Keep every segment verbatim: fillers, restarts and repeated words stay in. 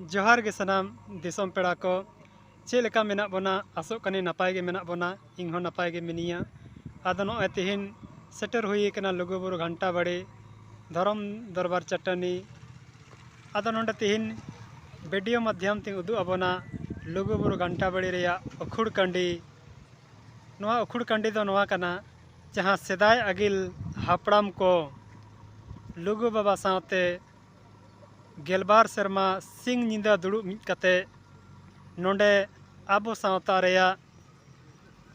ᱡᱚᱦᱟᱨ ᱜᱮ ᱥᱟᱱᱟᱢ ᱫᱤᱥᱚᱢ ᱯᱮᱲᱟ ᱠᱚ᱾ ᱪᱮᱫ ᱞᱮᱠᱟ ᱢᱮᱱᱟᱜ ᱵᱚᱱᱟ? ᱟᱥᱚᱜ ᱠᱟᱹᱱᱟᱹᱧ ᱱᱟᱯᱟᱭ ᱜᱮ ᱢᱮᱱᱟᱜ ᱵᱚᱱᱟ᱾ ᱤᱧ ᱦᱚᱸ ᱱᱟᱯᱟᱭ ᱜᱮ ᱢᱤᱱᱟᱹᱧᱟ᱾ ᱟᱫᱚ ᱱᱚᱜᱼᱚᱭ ᱛᱮᱦᱮᱧ ᱥᱮᱴᱮᱨ ᱦᱩᱭ ᱟᱠᱟᱱᱟ ᱞᱩᱜᱩᱵᱩᱨᱩ ᱜᱷᱟᱱᱴᱟ ᱵᱟᱲᱤ ᱫᱷᱚᱨᱚᱢ ᱫᱚᱨᱵᱟᱨ ᱪᱟᱹᱴᱟᱹᱱᱤ᱾ ᱟᱫᱚ ᱱᱚᱰᱮ ᱛᱮᱦᱮᱧ ᱵᱷᱤᱰᱤᱭᱳ ᱢᱟᱫᱽᱫᱷᱚᱢ ᱛᱮᱧ ᱩᱫᱩᱜ ᱟᱵᱚᱱᱟ ᱞᱩᱜᱩᱵᱩᱨᱩ ᱜᱷᱟᱱᱴᱟ ᱵᱟᱲᱤ ᱨᱮᱭᱟᱜ ᱩᱠᱷᱩᱲ ᱠᱟᱺᱰᱤ᱾ ᱱᱚᱣᱟ ᱩᱠᱷᱩᱲ ᱠᱟᱺᱰᱤ ᱫᱚ ᱱᱚᱣᱟ ᱠᱟᱱᱟ, ᱡᱟᱦᱟᱸ ᱥᱮᱫᱟᱭ ᱟᱹᱜᱤᱞ ᱦᱟᱯᱲᱟᱢ ᱠᱚ ᱞᱩᱜᱩ ᱵᱟᱵᱟ ᱥᱟᱶᱛᱮ ᱜᱮᱞᱵᱟᱨ ᱥᱮᱨᱢᱟ ᱥᱤᱧ ᱧᱤᱫᱟᱹ ᱫᱩᱲᱩᱵ ᱢᱤᱫ ᱠᱟᱛᱮ ᱱᱚᱰᱮ ᱟᱵᱚ ᱥᱟᱶᱛᱟ ᱨᱮᱭᱟᱜ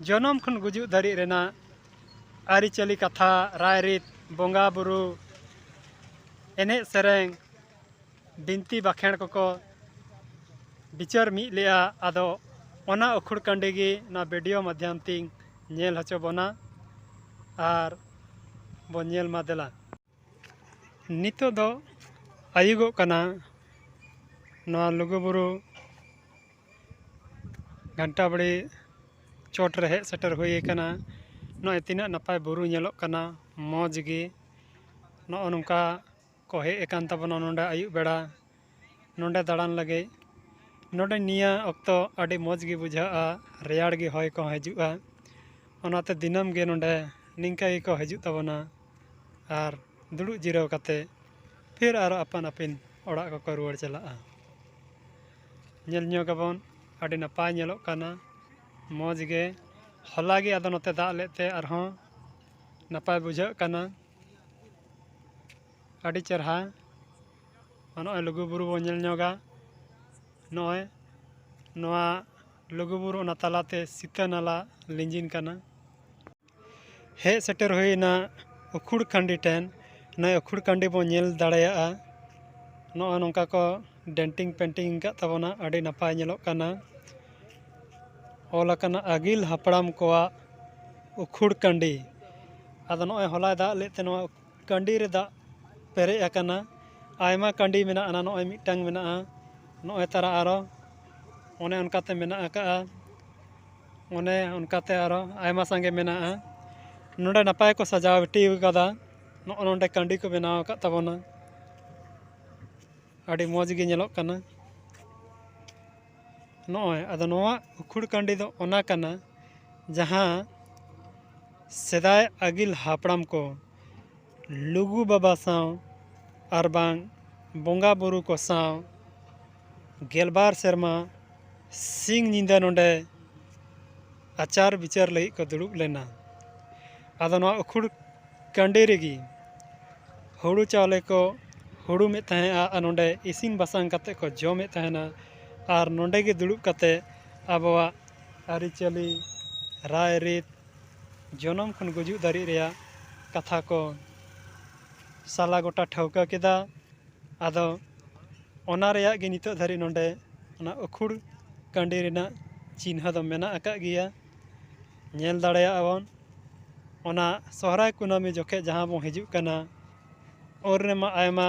ᱡᱚᱱᱚᱢ ᱠᱷᱚᱱ ᱜᱩᱡᱩᱜ ᱫᱷᱟᱹᱨᱤᱡ ᱨᱮᱱᱟᱜ ᱟᱹᱨᱤᱪᱟᱹᱞᱤ ᱠᱟᱛᱷᱟ, ᱨᱟᱭᱨᱤᱛ, ᱵᱚᱸᱜᱟ ᱵᱩᱨᱩ, ᱮᱱᱮᱡ ᱥᱮᱨᱮᱧ, ᱵᱤᱱᱛᱤ ᱵᱟᱠᱷᱮᱬ ᱠᱚᱠᱚ ᱵᱤᱪᱟᱹᱨ ᱢᱤᱫ ᱞᱮᱜᱼᱟ᱾ ᱟᱫᱚ ᱚᱱᱟ ᱩᱠᱷᱩᱲ ᱠᱟᱺᱰᱤ ᱜᱮ ᱱᱚᱣᱟ ᱵᱷᱤᱰᱤᱭᱳ ᱢᱟᱫᱽᱫᱷᱚᱢ ᱛᱤᱧ ᱧᱮᱞ ᱦᱚᱪᱚ ᱵᱚᱱᱟ᱾ ᱟᱨ ᱵᱚᱱ ᱧᱮᱞ ᱢᱟ ᱫᱮᱞᱟ᱾ ᱱᱤᱛᱚᱜ ᱫᱚ ᱟᱹᱭᱩᱵᱚᱜ ᱠᱟᱱᱟ᱾ ᱱᱚᱣᱟ ᱞᱩᱜᱩᱵᱩᱨᱩ ᱜᱷᱟᱱᱴᱟ ᱵᱟᱲᱤ ᱪᱚᱴ ᱨᱮ ᱦᱮᱡ ᱥᱮᱴᱮᱨ ᱦᱩᱭ ᱟᱠᱟᱱᱟ᱾ ᱱᱚᱜᱼᱚᱭ ᱛᱤᱱᱟᱹᱜ ᱱᱟᱯᱟᱭ ᱵᱩᱨᱩ ᱧᱮᱞᱚᱜ ᱠᱟᱱᱟ, ᱢᱚᱡᱽ ᱜᱮ᱾ ᱱᱚᱜᱼᱚ ᱱᱚᱝᱠᱟ ᱠᱚ ᱦᱮᱡ ᱟᱠᱟᱱ ᱛᱟᱵᱚᱱᱟ ᱱᱚᱰᱮ ᱟᱹᱭᱩᱵ ᱵᱮᱲᱟ ᱱᱚᱰᱮ ᱫᱟᱬᱟᱱ ᱞᱟᱹᱜᱤᱫ᱾ ᱱᱚᱰᱮ ᱱᱤᱭᱟᱹ ᱚᱠᱛᱚ ᱟᱹᱰᱤ ᱢᱚᱡᱽ ᱜᱮ ᱵᱩᱡᱷᱟᱹᱜᱼᱟ, ᱨᱮᱭᱟᱲ ᱜᱮ ᱦᱚᱭ ᱠᱚᱦᱚᱸ ᱦᱤᱡᱩᱜᱼᱟ᱾ ᱚᱱᱟᱛᱮ ᱫᱤᱱᱟᱹᱢ ᱜᱮ ᱱᱚᱰᱮ ᱱᱤᱝᱠᱟ ᱜᱮᱠᱚ ᱦᱤᱡᱩᱜ ᱛᱟᱵᱚᱱᱟ ᱟᱨ ᱫᱩᱲᱩᱵ ᱡᱤᱨᱟᱹᱣ ᱠᱟᱛᱮ ᱯᱷᱤᱨ ᱟᱨᱚ ᱟᱯᱟᱱ ᱟᱯᱤᱱ ᱚᱲᱟᱜ ᱠᱚᱠᱚ ᱨᱩᱣᱟᱹᱲ ᱪᱟᱞᱟᱜᱼᱟ᱾ ᱧᱮᱞ ᱧᱚᱜ ᱟᱵᱚᱱ, ᱟᱹᱰᱤ ᱱᱟᱯᱟᱭ ᱧᱮᱞᱚᱜ ᱠᱟᱱᱟ, ᱢᱚᱡᱽ ᱜᱮ᱾ ᱦᱚᱞᱟ ᱜᱮ ᱟᱫᱚ ᱱᱚᱛᱮ ᱫᱟᱜ ᱞᱮᱫ ᱛᱮ ᱟᱨᱦᱚᱸ ᱱᱟᱯᱟᱭ ᱵᱩᱡᱷᱟᱹᱜ ᱠᱟᱱᱟ᱾ ᱟᱹᱰᱤ ᱪᱮᱨᱦᱟ᱾ ᱟᱨ ᱱᱚᱜᱼᱚᱭ ᱞᱩᱜᱩᱵᱩᱨᱩ ᱵᱚᱱ ᱧᱮᱞ ᱧᱚᱜᱟ᱾ ᱱᱚᱜᱼᱚᱭ ᱱᱚᱣᱟ ᱞᱩᱜᱩᱵᱩᱨᱩ, ᱚᱱᱟ ᱛᱟᱞᱟᱛᱮ ᱥᱤᱛᱟᱹ ᱱᱟᱞᱟ ᱞᱤᱸᱡᱤᱱ ᱠᱟᱱᱟ᱾ ᱦᱮᱡ ᱥᱮᱴᱮᱨ ᱦᱩᱭᱱᱟ ᱩᱠᱷᱩᱲ ᱠᱟᱺᱰᱤ ᱴᱷᱮᱱ᱾ ᱱᱚᱜᱼᱚᱭ ᱩᱠᱷᱩᱲ ᱠᱟᱺᱰᱤ ᱵᱚᱱ ᱧᱮᱞ ᱫᱟᱲᱮᱭᱟᱜᱼᱟ᱾ ᱱᱚᱜᱼᱚ ᱱᱚᱝᱠᱟ ᱠᱚ ᱰᱮᱱᱴᱤᱝ ᱯᱮᱱᱴᱤᱝ ᱟᱠᱟᱫ ᱛᱟᱵᱚᱱᱟ, ᱟᱹᱰᱤ ᱱᱟᱯᱟᱭ ᱧᱮᱞᱚᱜ ᱠᱟᱱᱟ᱾ ᱚᱞ ᱟᱠᱟᱱᱟ ᱟᱹᱜᱤᱞ ᱦᱟᱯᱲᱟᱢ ᱠᱚᱣᱟᱜ ᱩᱠᱷᱩᱲ ᱠᱟᱺᱰᱤ᱾ ᱟᱫᱚ ᱱᱚᱜᱼᱚᱭ ᱦᱚᱞᱟᱭ ᱫᱟᱜ ᱞᱮᱫ ᱛᱮ ᱱᱚᱣᱟ ᱠᱟᱺᱰᱤ ᱨᱮ ᱫᱟᱜ ᱯᱮᱨᱮᱡ ᱟᱠᱟᱱᱟ᱾ ᱟᱭᱢᱟ ᱠᱟᱺᱰᱤ ᱢᱮᱱᱟᱜᱼᱟ, ᱱᱚᱜᱼᱚᱭ ᱢᱤᱫᱴᱟᱝ ᱢᱮᱱᱟᱜᱼᱟ, ᱱᱚᱜᱼᱚᱭ ᱛᱟᱨᱟ ᱟᱨᱚ ᱚᱱᱮ ᱚᱱᱠᱟᱛᱮ ᱢᱮᱱᱟᱜ ᱟᱠᱟᱜᱼᱟ᱾ ᱚᱱᱮ ᱚᱱᱠᱟᱛᱮ ᱟᱨᱚ ᱟᱭᱢᱟ ᱥᱟᱸᱜᱮ ᱢᱮᱱᱟᱜᱼᱟ᱾ ᱱᱚᱰᱮ ᱱᱟᱯᱟᱭ ᱠᱚ ᱥᱟᱡᱟᱣ ᱴᱷᱤᱠ ᱟᱠᱟᱫᱟ᱾ ᱱᱚᱜᱼᱚ ᱱᱚᱰᱮ ᱠᱟᱺᱰᱤ ᱠᱚ ᱵᱮᱱᱟᱣ ᱟᱠᱟᱫ ᱛᱟᱵᱚᱱᱟ᱾ ᱟᱹᱰᱤ ᱢᱚᱡᱽ ᱜᱮ ᱧᱮᱞᱚᱜ ᱠᱟᱱᱟ᱾ ᱱᱚᱜᱼᱚᱭ ᱟᱫᱚ ᱱᱚᱣᱟ ᱩᱠᱷᱩᱲ ᱠᱟᱹᱱᱰᱤ ᱫᱚ ᱚᱱᱟ ᱠᱟᱱᱟ, ᱡᱟᱦᱟᱸ ᱥᱮᱫᱟᱭ ᱟᱹᱜᱤᱞ ᱦᱟᱯᱲᱟᱢ ᱠᱚ ᱞᱩᱜᱩ ᱵᱟᱵᱟ ᱥᱟᱶ ᱟᱨ ᱵᱟᱝ ᱵᱚᱸᱜᱟ ᱵᱩᱨᱩ ᱠᱚ ᱥᱟᱶ ᱜᱮᱞᱵᱟᱨ ᱥᱮᱨᱢᱟ ᱥᱤᱧ ᱧᱤᱫᱟᱹ ᱱᱚᱰᱮ ᱟᱪᱟᱨ ᱵᱤᱪᱟᱹᱨ ᱞᱟᱹᱜᱤᱫ ᱠᱚ ᱫᱩᱲᱩᱵ ᱞᱮᱱᱟ᱾ ᱟᱫᱚ ᱱᱚᱣᱟ ᱩᱠᱷᱩᱲ ᱠᱟᱹᱱᱰᱤ ᱨᱮᱜᱮ ᱦᱩᱲᱩ ᱪᱟᱣᱞᱮ ᱠᱚ ᱦᱩᱲᱩᱢᱮᱫ ᱛᱟᱦᱮᱸᱫᱼᱟ ᱟᱨ ᱱᱚᱰᱮ ᱤᱥᱤᱱ ᱵᱟᱥᱟᱝ ᱠᱟᱛᱮ ᱠᱚ ᱡᱚᱢᱮᱫ ᱛᱟᱦᱮᱱᱟ᱾ ᱟᱨ ᱱᱚᱰᱮ ᱜᱮ ᱫᱩᱲᱩᱵ ᱠᱟᱛᱮ ᱟᱵᱚᱣᱟᱜ ᱟᱹᱨᱤᱪᱟᱹᱞᱤ, ᱨᱟᱭᱨᱤᱛ, ᱡᱚᱱᱚᱢ ᱠᱷᱚᱱ ᱜᱩᱡᱩᱜ ᱫᱷᱟᱹᱨᱤᱡ ᱨᱮᱭᱟᱜ ᱠᱟᱛᱷᱟ ᱠᱚ ᱥᱟᱞᱟ ᱜᱚᱴᱟ ᱴᱷᱟᱹᱣᱠᱟᱹ ᱠᱮᱫᱟ᱾ ᱟᱫᱚ ᱚᱱᱟ ᱨᱮᱭᱟᱜ ᱜᱮ ᱱᱤᱛᱚᱜ ᱫᱷᱟᱹᱨᱤᱡ ᱱᱚᱰᱮ ᱚᱱᱟ ᱩᱠᱷᱩᱲ ᱠᱟᱹᱱᱰᱤ ᱨᱮᱱᱟᱜ ᱪᱤᱱᱦᱟᱹ ᱫᱚ ᱢᱮᱱᱟᱜ ᱟᱠᱟᱫ ᱜᱮᱭᱟ, ᱧᱮᱞ ᱫᱟᱲᱮᱭᱟᱜᱼᱟ ᱵᱚᱱ᱾ ᱚᱱᱟ ᱥᱚᱦᱨᱟᱭ ᱠᱩᱱᱟᱹᱢᱤ ᱡᱚᱠᱷᱮᱡ ᱡᱟᱦᱟᱸ ᱵᱚᱱ ᱦᱤᱡᱩᱜ ᱠᱟᱱᱟ, ᱩᱱ ᱨᱮᱢᱟ ᱟᱭᱢᱟ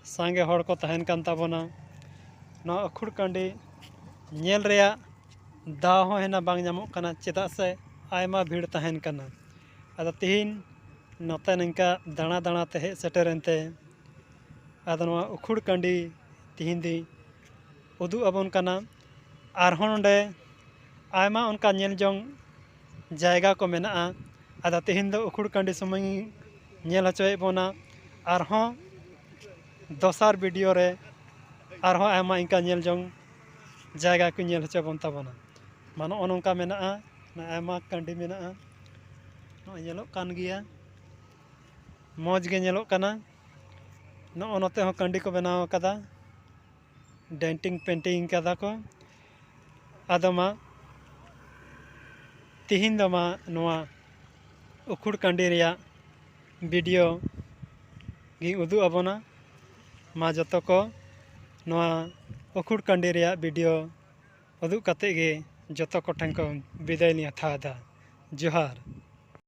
ᱥᱟᱸᱜᱮ ᱦᱚᱲ ᱠᱚ ᱛᱟᱦᱮᱱ ᱠᱟᱱ ᱛᱟᱵᱚᱱᱟ᱾ ᱱᱚᱣᱟ ᱩᱠᱷᱩᱲ ᱠᱟᱹᱱᱰᱤ ᱧᱮᱞ ᱨᱮᱭᱟᱜ ᱫᱟᱣ ᱦᱚᱸ ᱦᱮᱱᱟ ᱵᱟᱝ ᱧᱟᱢᱚᱜ ᱠᱟᱱᱟ, ᱪᱮᱫᱟᱜ ᱥᱮ ᱟᱭᱢᱟ ᱵᱷᱤᱲ ᱛᱟᱦᱮᱱ ᱠᱟᱱᱟ᱾ ᱟᱫᱚ ᱛᱤᱦᱤᱧ ᱱᱚᱛᱮ ᱱᱤᱝᱠᱟ ᱫᱟᱬᱟ ᱫᱟᱬᱟ ᱛᱮ ᱦᱮᱡ ᱥᱮᱴᱮᱨᱮᱱ ᱛᱮ ᱟᱫᱚ ᱱᱚᱣᱟ ᱩᱠᱷᱩᱲ ᱠᱟᱹᱱᱰᱤ ᱛᱤᱦᱤᱧ ᱫᱚᱧ ᱩᱫᱩᱜ ᱟᱵᱚᱱ ᱠᱟᱱᱟ᱾ ᱟᱨᱦᱚᱸ ᱱᱚᱰᱮ ᱟᱭᱢᱟ ᱚᱱᱠᱟ ᱧᱮᱞ ᱡᱚᱝ ᱡᱟᱭᱜᱟ ᱠᱚ ᱢᱮᱱᱟᱜᱼᱟ᱾ ᱟᱫᱚ ᱛᱤᱦᱤᱧ ᱫᱚ ᱩᱠᱷᱩᱲ ᱠᱟᱹᱱᱰᱤ ᱥᱩᱢᱩᱝ ᱤᱧ ᱧᱮᱞ ᱦᱚᱪᱚᱭᱮᱫ ᱵᱚᱱᱟ᱾ ᱟᱨᱦᱚᱸ ᱫᱚᱥᱟᱨ ᱵᱷᱤᱰᱤᱭᱳ ᱨᱮ ᱟᱨᱦᱚᱸ ᱟᱭᱢᱟ ᱤᱱᱠᱟ ᱧᱮᱞ ᱡᱚᱝ ᱡᱟᱭᱜᱟ ᱠᱚ ᱧᱮᱞ ᱦᱚᱪᱚ ᱵᱚᱱ ᱛᱟᱵᱚᱱᱟ᱾ ᱢᱟ ᱱᱚᱜᱼᱚ ᱱᱚᱝᱠᱟ ᱢᱮᱱᱟᱜᱼᱟ, ᱟᱭᱢᱟ ᱠᱟᱹᱱᱰᱤ ᱢᱮᱱᱟᱜᱼᱟ᱾ ᱱᱚᱜᱼᱚᱭ ᱧᱮᱞᱚᱜ ᱠᱟᱱ ᱜᱮᱭᱟ, ᱢᱚᱡᱽ ᱜᱮ ᱧᱮᱞᱚᱜ ᱠᱟᱱᱟ᱾ ᱱᱚᱜᱼᱚ ᱱᱚᱛᱮ ᱦᱚᱸ ᱠᱟᱹᱱᱰᱤ ᱠᱚ ᱵᱮᱱᱟᱣ ᱟᱠᱟᱫᱟ, ᱰᱮᱱᱴᱤᱝ ᱯᱮᱱᱴᱤᱝ ᱠᱟᱫᱟ ᱠᱚ᱾ ᱟᱫᱚ ᱢᱟ ᱛᱤᱦᱤᱧ ᱫᱚ ᱢᱟ ᱱᱚᱣᱟ ᱩᱠᱷᱩᱲ ᱠᱟᱹᱱᱰᱤ ᱨᱮᱭᱟᱜ ᱵᱷᱤᱰᱤᱭᱳ ᱜᱤᱧ ᱩᱫᱩᱜ ᱟᱵᱚᱱᱟ᱾ ᱢᱟ ᱡᱚᱛᱚ ᱠᱚ ᱱᱚᱣᱟ ᱩᱠᱷᱩᱲ ᱠᱟᱹᱱᱰᱤ ᱨᱮᱭᱟᱜ ᱵᱷᱤᱰᱤᱭᱳ ᱩᱫᱩᱜ ᱠᱟᱛᱮ ᱜᱮ ᱡᱚᱛᱚ ᱠᱚᱴᱷᱮᱱ ᱠᱷᱚᱱ ᱵᱤᱫᱟᱹᱭ ᱞᱤᱧ ᱦᱟᱛᱟᱣ ᱮᱫᱟ᱾ ᱡᱚᱦᱟᱨ᱾